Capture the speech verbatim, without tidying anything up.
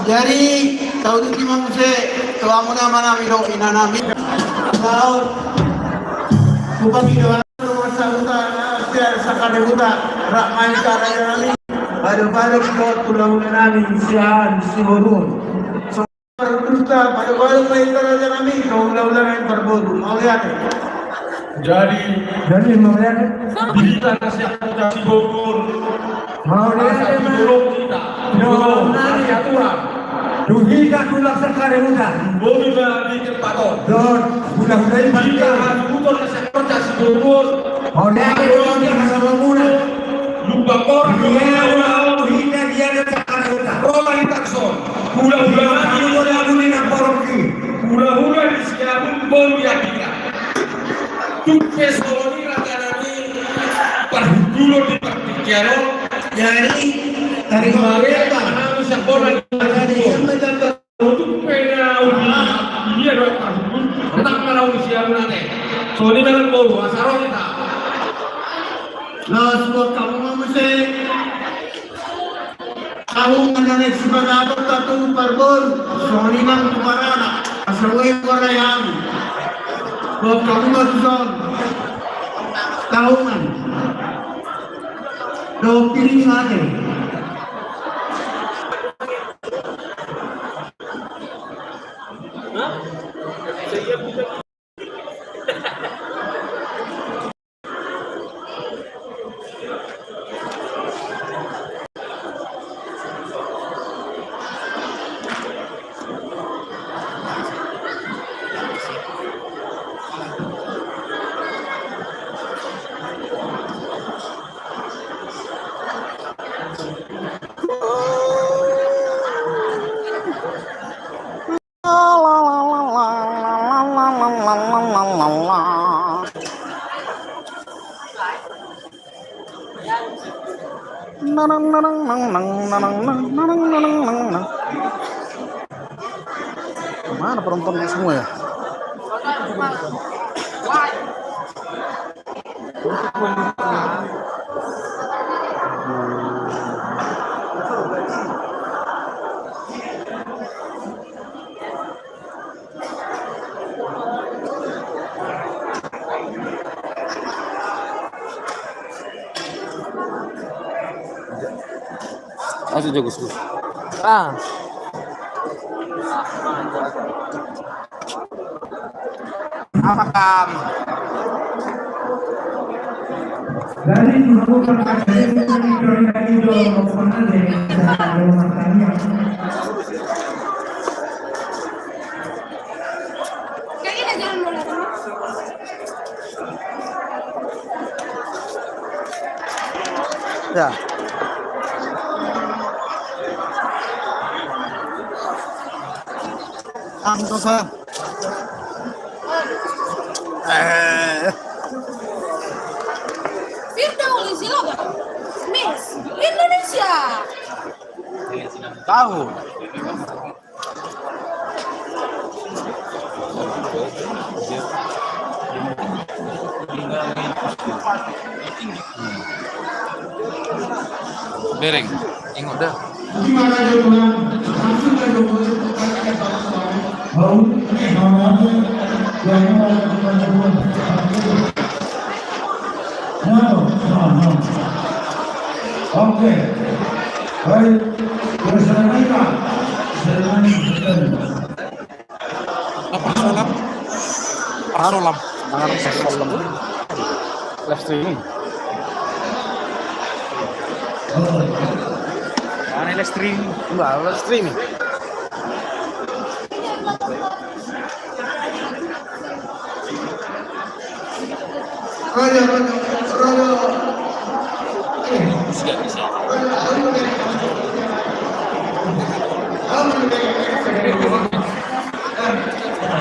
Jadi, tauduti ma muse tu hamu na amanami dohot inanami. Laos hupasahat ma tu sahuta na sian sangkar ni huta, rap ma hita raja nami. Padopadopan dohot hulahula nami sian Siborun. Parhundulta, padopadopan ma hita raja nami tu hulahula nami parboru. Mauliate. Jadi, jadi mauliate. Di hita na sian Siborun. Mauliate ma. Siborun hita. Siborun. Aturan. Tu hita tulang sangkar ni huta. Boi ma di tempat on. Dohot hulahula i. Hita hasuhuton na sian Siborun. Mauliate ma di hamu na. Lupa orang. Ia, hulahula hita dia na sangkar ni huta. Roma hita son. Hulahula, hulahula ni Siborun, boru ni hita. Tung pe songon i raja nami, parhundulon di partingkian on. Jadi, tadi mau apa? Tung pe na uli, dia dohot parhundul. Tetap ma uli Siborun ate. Songon i ma boru, asa ro hita. Laos buat hamu ma muse. Tahu mana nek sipata apa tatu parbon, songon i nang tu barana, asa boi borai hamu. Buat hamu ma tuson. Tahu mana? Dohot piring ate. Mana penontonnya semua ya? Asu jago su. Ah. Apa kam? Dari dulu kan ada yang dari dulu mau kemana deh? Saya mau makan ya. Ya. Ang dosa. Eh. Firdaus Silaban, Miss Indonesia. Tahu. Bereng. Ingot dah. Oke. Baik. Bersama kita. Apa salam? Apa salam? Live streaming. Mana live streaming? Enggak, live streaming.